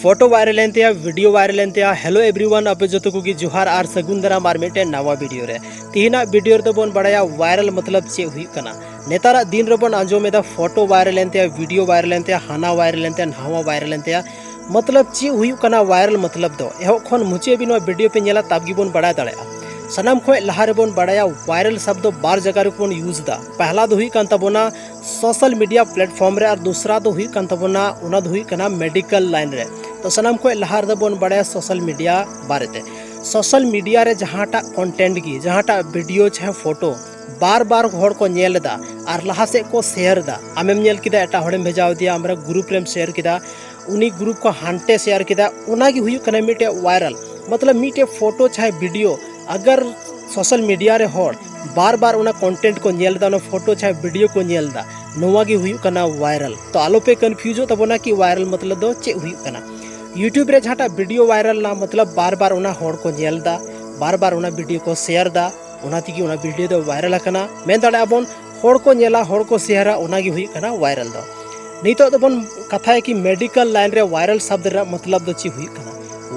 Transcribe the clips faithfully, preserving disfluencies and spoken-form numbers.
Photo viral ᱮᱱ ᱛᱟᱭᱟ, video viral ᱮᱱ ᱛᱟᱭᱟ᱾ ᱦᱮᱞᱳ ᱮᱵᱷᱨᱤᱣᱟᱱ, ᱟᱯᱮ ᱡᱚᱛᱚ ᱠᱚᱜᱮ ᱡᱚᱦᱟᱨ ᱟᱨ ᱥᱟᱹᱜᱩᱱ ᱫᱟᱨᱟᱢ ᱟᱨ ᱢᱤᱫᱴᱮᱱ ᱱᱟᱣᱟ ᱵᱷᱤᱰᱤᱭᱳ ᱨᱮ᱾ ᱛᱤᱦᱤᱧᱟᱜ ᱵᱷᱤᱰᱤᱭᱳ ᱨᱮᱫᱚ ᱵᱚᱱ ᱵᱟᱲᱟᱭᱟ ᱵᱷᱟᱭᱨᱟᱞ ᱢᱚᱛᱞᱚᱵ ᱪᱮᱫ ᱦᱩᱭᱩᱜ ᱠᱟᱱᱟ᱾ ᱱᱮᱛᱟᱨᱟᱜ ᱫᱤᱱ ᱨᱮᱵᱚᱱ ᱟᱸᱡᱚᱢ ᱮᱫᱟ ᱯᱷᱳᱴᱳ ᱵᱷᱟᱭᱨᱟᱞ ᱮᱱ ᱛᱟᱭᱟ, ᱵᱷᱤᱰᱤᱭᱳ ᱵᱷᱟᱭᱨᱟᱞ ᱮᱱ ᱛᱟᱭᱟ, ᱦᱟᱱᱟ ᱵᱷᱟᱭᱨᱟᱞ ᱮᱱ ᱛᱟᱭᱟ, ᱱᱟᱣᱟ ᱵᱷᱟᱭᱨᱟᱞ ᱮᱱ ᱛᱟᱭᱟ᱾ ᱢᱚᱛᱞᱚᱵ ᱪᱮᱫ ᱦᱩᱭᱩᱜ ᱠᱟᱱᱟ ᱵᱷᱟᱭᱨᱟᱞ ᱢᱚᱛᱞᱚᱵ ᱫᱚ? ᱮᱦᱚᱵ ᱠᱷᱚᱱ ᱢᱩᱪᱟᱹᱫ ᱦᱟᱹᱵᱤᱡ ᱱᱚᱣᱟ ᱵᱷᱤᱰᱤᱭᱳ ᱯᱮ ᱧᱮᱞᱟ, ᱛᱟᱵ ᱜᱮᱵᱚᱱ ᱵᱟᱲᱟᱭ ᱫᱟᱲᱮᱭᱟᱜᱼᱟ᱾ ᱥᱟᱱᱟᱢ ᱠᱷᱚᱱ ᱞᱟᱦᱟ ᱨᱮᱵᱚᱱ ᱵᱟᱲᱟᱭᱟ ᱵᱷᱟᱭᱨᱟᱞ ᱥᱟᱵᱫ ᱫᱚ ᱵᱟᱨ ᱡᱟᱭᱜᱟ ᱨᱮᱵᱚᱱ ᱤᱭᱩᱡᱽ ᱮᱫᱟ᱾ ᱯᱟᱦᱞᱟ ᱫᱚ ᱦᱩᱭᱩᱜ ᱠᱟᱱ ᱛᱟᱵᱚᱱᱟ ᱥᱳᱥᱟᱞ ᱢᱤᱰᱤᱭᱟ ᱯᱞᱟᱴᱯᱷᱚᱨᱢ ᱨᱮ, ᱟᱨ ᱫᱩᱥᱨᱟ ᱫᱚ ᱦᱩᱭᱩᱜ ᱠᱟᱱ ᱛᱟᱵᱚᱱᱟ, ᱚᱱᱟ ᱫᱚ ᱦᱩᱭᱩᱜ ᱠᱟᱱᱟ ᱢᱮᱰᱤᱠᱟᱞ ᱞᱟᱭᱤᱱ ᱨᱮ᱾ ᱛᱚ ᱥᱟᱱᱟᱢ ᱠᱷᱚᱱ ᱞᱟᱦᱟ ᱨᱮᱫᱚ ᱵᱚᱱ ᱵᱟᱲᱟᱭᱟ ᱥᱳᱥᱟᱞ ᱢᱤᱰᱤᱭᱟ ᱵᱟᱨᱮᱛᱮ᱾ ᱥᱳᱥᱟᱞ ᱢᱤᱰᱤᱭᱟ ᱨᱮ ᱡᱟᱦᱟᱸᱴᱟᱜ ᱠᱚᱱᱴᱮᱱᱴ ᱜᱮ, ᱡᱟᱦᱟᱸᱴᱟᱜ ᱵᱷᱤᱰᱤᱭᱳ ᱪᱟᱦᱮ ᱯᱷᱳᱴᱳ ᱵᱟᱨ ᱵᱟᱨ ᱦᱚᱲ ᱠᱚ ᱧᱮᱞ ᱮᱫᱟ ᱟᱨ ᱞᱟᱦᱟ ᱥᱮᱫ ᱠᱚ ᱥᱮᱭᱟᱨ ᱮᱫᱟ, ᱟᱢᱮᱢ ᱧᱮᱞ ᱠᱮᱫᱟ, ᱮᱴᱟᱜ ᱦᱚᱲᱮᱢ ᱵᱷᱮᱡᱟ ᱟᱫᱮᱭᱟ, ᱟᱢᱨᱮ ᱜᱨᱩᱯ ᱨᱮᱢ ᱥᱮᱭᱟᱨ ᱠᱮᱫᱟ, ᱩᱱᱤ ᱜᱨᱩᱯ ᱠᱚ ᱦᱟᱱᱛᱮ ᱥᱮᱭᱟᱨ ᱠᱮᱫᱟ, ᱚᱱᱟᱜᱮ ᱦᱩᱭᱩᱜ ᱠᱟᱱᱟ ᱢᱤᱫᱴᱮᱡ ᱵᱷᱟᱭᱨᱟᱞ᱾ ᱢᱚᱛᱞᱚᱵ ᱢᱤᱫᱴᱮᱡ ᱯᱷᱳᱴᱳ ᱪᱟᱦᱮ ᱵᱷᱤᱰᱤᱭᱳ ᱟᱜᱟᱨ ᱥᱳᱥᱟᱞ ᱢᱤᱰᱤᱭᱟ ᱨᱮ ᱦᱚᱲ ᱵᱟᱨ ᱵᱟᱨ ᱚᱱᱟ ᱠᱚᱱᱴᱮᱱᱴ ᱠᱚ ᱧᱮᱞ ᱮᱫᱟ, ᱚᱱᱟ ᱯᱷᱳᱴᱳ ᱪᱟᱦᱮ ᱵᱷᱤᱰᱤᱭᱳ ᱠᱚ ᱧᱮᱞ ᱮᱫᱟ, ᱱᱚᱣᱟ ᱜᱮ ᱦᱩᱭᱩᱜ ᱠᱟᱱᱟ ᱵᱷᱟᱭᱨᱟᱞ᱾ ᱛᱚ ᱟᱞᱚᱯᱮ ᱠᱚᱱᱯᱷᱤᱭᱩᱡᱚᱜ ᱛᱟᱵᱚᱱᱟ ᱠᱤ ᱵᱷᱟᱭᱨᱟᱞ ᱢᱚᱛᱞᱚᱵ ᱫᱚ ᱪᱮᱫ ᱦᱩᱭᱩᱜ ᱠᱟᱱᱟ᱾ ᱭᱩᱴᱩᱵᱽ ᱨᱮ ᱡᱟᱦᱟᱸᱴᱟᱜ ᱵᱷᱤᱰᱤᱭᱳ ᱵᱷᱟᱭᱨᱟᱞ ᱮᱱᱟ, ᱢᱚᱛᱞᱚᱵ ᱵᱟᱨ ᱵᱟᱨ ᱚᱱᱟ ᱦᱚᱲ ᱠᱚ ᱧᱮᱞ ᱮᱫᱟ, ᱵᱟᱨ ᱵᱟᱨ ᱚᱱᱟ ᱵᱷᱤᱰᱤᱭᱳ ᱠᱚ ᱥᱮᱭᱟᱨ ᱮᱫᱟ, ᱚᱱᱟ ᱛᱮᱜᱮ ᱚᱱᱟ ᱵᱷᱤᱰᱤᱭᱳ ᱫᱚ ᱵᱷᱟᱭᱨᱟᱞ ᱟᱠᱟᱱᱟ᱾ ᱢᱮᱱ ᱫᱟᱲᱮᱭᱟᱜᱼᱟ ᱵᱚᱱ ᱦᱚᱲ ᱠᱚ ᱧᱮᱞᱟ, ᱦᱚᱲ ᱠᱚ ᱥᱮᱭᱟᱨᱟ, ᱚᱱᱟ ᱜᱮ ᱦᱩᱭᱩᱜ ᱠᱟᱱᱟ ᱵᱷᱟᱭᱨᱟᱞ ᱫᱚ᱾ ᱱᱤᱛᱚᱜ ᱫᱚᱵᱚᱱ ᱠᱟᱛᱷᱟᱭᱟ ᱠᱤ ᱢᱮᱰᱤᱠᱟᱞ ᱞᱟᱭᱤᱱ ᱨᱮ ᱵᱷᱟᱭᱨᱟᱞ ᱥᱟᱵᱫ ᱨᱮᱱᱟᱜ ᱢᱚᱛᱞᱚᱵ ᱫᱚ ᱪᱮᱫ ᱦᱩᱭᱩᱜ ᱠᱟᱱᱟ᱾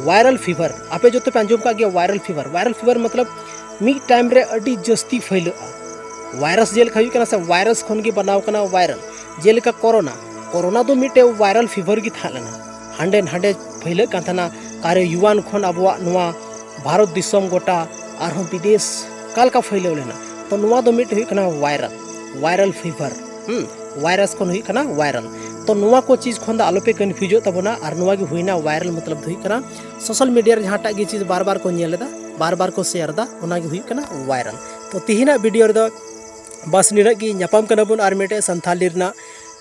ᱵᱷᱟᱭᱨᱟᱞ ᱯᱷᱤᱵᱷᱟᱨ, ᱟᱯᱮ ᱡᱚᱛᱚ ᱯᱮ ᱟᱸᱡᱚᱢ ᱠᱟᱜ ᱜᱮᱭᱟ ᱵᱷᱟᱭᱨᱟᱞ ᱯᱷᱤᱵᱷᱟᱨ᱾ ᱵᱷᱟᱭᱨᱟᱞ ᱯᱷᱤᱵᱷᱟᱨ ᱢᱚᱛᱞᱚᱵ ᱢᱤᱫ ᱴᱟᱭᱤᱢ ᱨᱮ ᱟᱹᱰᱤ ᱡᱟᱹᱥᱛᱤ ᱯᱷᱟᱹᱭᱞᱟᱹᱜᱼᱟ᱾ ᱵᱷᱟᱭᱨᱟᱥ ᱡᱮᱞᱮᱠᱟ ᱦᱩᱭᱩᱜ ᱠᱟᱱᱟ ᱥᱮ, ᱵᱷᱟᱭᱨᱟᱥ ᱠᱷᱚᱱ ᱜᱮ ᱵᱮᱱᱟᱣ ᱠᱟᱱᱟ ᱵᱷᱟᱭᱨᱟᱞ᱾ ᱡᱮᱞᱮᱠᱟ ᱠᱳᱨᱳᱱᱟ, ᱠᱳᱨᱳᱱᱟ ᱫᱚ ᱢᱤᱫᱴᱮᱡ ᱵᱷᱟᱭᱨᱟᱞ ᱯᱷᱤᱵᱷᱟᱨ ᱜᱮ ᱛᱟᱦᱮᱸ ᱞᱮᱱᱟ, ᱦᱟᱸᱰᱮ ᱱᱟᱸᱰᱮ ᱯᱷᱟᱹᱭᱞᱟᱹᱜ ᱠᱟᱱ ᱛᱟᱦᱮᱱᱟ᱾ ᱚᱠᱟᱨᱮ ᱭᱩᱣᱟᱱ ᱠᱷᱚᱱ ᱟᱵᱚᱣᱟᱜ ᱱᱚᱣᱟ ᱵᱷᱟᱨᱚᱛ ᱫᱤᱥᱚᱢ ᱜᱚᱴᱟ ᱟᱨᱦᱚᱸ ᱵᱤᱫᱮᱥ ᱚᱠᱟ ᱞᱮᱠᱟ ᱯᱷᱟᱹᱭᱞᱟᱹᱣ ᱞᱮᱱᱟ᱾ ᱛᱚ ᱱᱚᱣᱟ ᱫᱚ ᱢᱤᱫᱴᱮᱡ ᱦᱩᱭᱩᱜ ᱠᱟᱱᱟ ᱵᱷᱟᱭᱨᱟᱞ, ᱵᱷᱟᱭᱨᱟᱞ ᱯᱷᱤᱵᱷᱟᱨ᱾ ᱦᱩᱸ, ᱵᱷᱟᱭᱨᱟᱥ ᱠᱷᱚᱱ ᱦᱩᱭᱩᱜ ᱠᱟᱱᱟ ᱵᱷᱟᱭᱨᱟᱞ᱾ ᱛᱚ ᱱᱚᱣᱟ ᱠᱚ ᱪᱤᱡᱽ ᱠᱷᱚᱱ ᱫᱚ ᱟᱞᱚᱯᱮ ᱠᱚᱱᱯᱷᱤᱭᱩᱡᱚᱜ ᱛᱟᱵᱚᱱᱟ᱾ ᱟᱨ ᱱᱚᱣᱟ ᱜᱮ ᱦᱩᱭᱱᱟ ᱵᱷᱟᱭᱨᱟᱞ ᱢᱚᱛᱞᱚᱵ ᱫᱚ ᱦᱩᱭᱩᱜ ᱠᱟᱱᱟ ᱥᱳᱥᱟᱞ ᱢᱤᱰᱤᱭᱟ ᱨᱮ ᱡᱟᱦᱟᱸᱴᱟᱜ ᱜᱮ ᱪᱤᱡᱽ ᱵᱟᱨ ᱵᱟᱨ ᱠᱚ ᱧᱮᱞ ᱮᱫᱟ, ᱵᱟᱨ ᱵᱟᱨ ᱠᱚ ᱥᱮᱭᱟᱨ ᱮᱫᱟ, ᱚᱱᱟ ᱜᱮ ᱦᱩᱭᱩᱜ ᱠᱟᱱᱟ ᱵᱷᱟᱭᱨᱟᱞ᱾ ᱛᱚ ᱛᱤᱦᱤᱧᱟᱜ ᱵᱷᱤᱰᱤᱭᱳ ᱨᱮᱫᱚ ᱵᱟᱥ ᱱᱤᱱᱟᱹᱜ ᱜᱮ᱾ ᱧᱟᱯᱟᱢ ᱠᱟᱱᱟ ᱵᱚᱱ ᱟᱨ ᱢᱤᱫᱴᱮᱡ ᱥᱟᱱᱛᱷᱟᱞᱤ ᱨᱮᱱᱟᱜ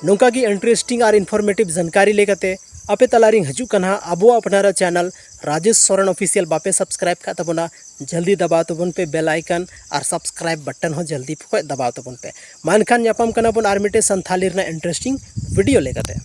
ᱱᱚᱝᱠᱟ ᱜᱮ ᱤᱱᱴᱟᱨᱮᱥᱴᱤᱝ ᱟᱨ ᱤᱱᱯᱷᱚᱨᱢᱮᱴᱤᱵᱷ ᱡᱟᱱᱠᱟᱨᱤ ᱞᱮᱠᱟᱛᱮ᱾ ᱟᱯᱮ ᱛᱟᱞᱟᱨᱤᱧ ᱦᱤᱡᱩᱜ ᱠᱟᱱᱟ ᱦᱟᱸᱜ ᱟᱵᱚᱣᱟᱜ ᱟᱯᱱᱟᱨᱟᱜ ᱪᱮᱱᱮᱞ ᱨᱟᱡᱮᱥ ᱥᱚᱨᱮᱱ ᱚᱯᱷᱤᱥᱤᱭᱟᱞ᱾ ᱵᱟᱯᱮ ᱥᱟᱵᱥᱠᱨᱟᱭᱤᱵ ᱠᱟᱜ ᱛᱟᱵᱚᱱᱟ, ᱡᱚᱞᱫᱤ ᱫᱟᱵᱟᱣ ᱛᱟᱵᱚᱱ ᱯᱮ ᱵᱮᱞ ᱟᱭᱠᱚᱱ, ᱟᱨ ᱥᱟᱵᱥᱠᱨᱟᱭᱤᱵ ᱵᱟᱴᱚᱱ ᱦᱚᱸ ᱡᱚᱞᱫᱤ ᱠᱚᱡ ᱫᱟᱵᱟᱣ ᱛᱟᱵᱚᱱ ᱯᱮ᱾ ᱢᱟ ᱮᱱᱠᱷᱟᱱ ᱧᱟᱯᱟᱢ ᱠᱟᱱᱟ ᱵᱚᱱ ᱟᱨ ᱢᱤᱫᱴᱮᱡ ᱥᱟᱱᱛᱷᱟᱞᱤ ᱨᱮᱱᱟᱜ ᱤᱱᱴᱟᱨᱮᱥᱴᱤᱝ ᱵᱷᱤᱰᱤᱭᱳ ᱞᱮᱠᱟᱛᱮ᱾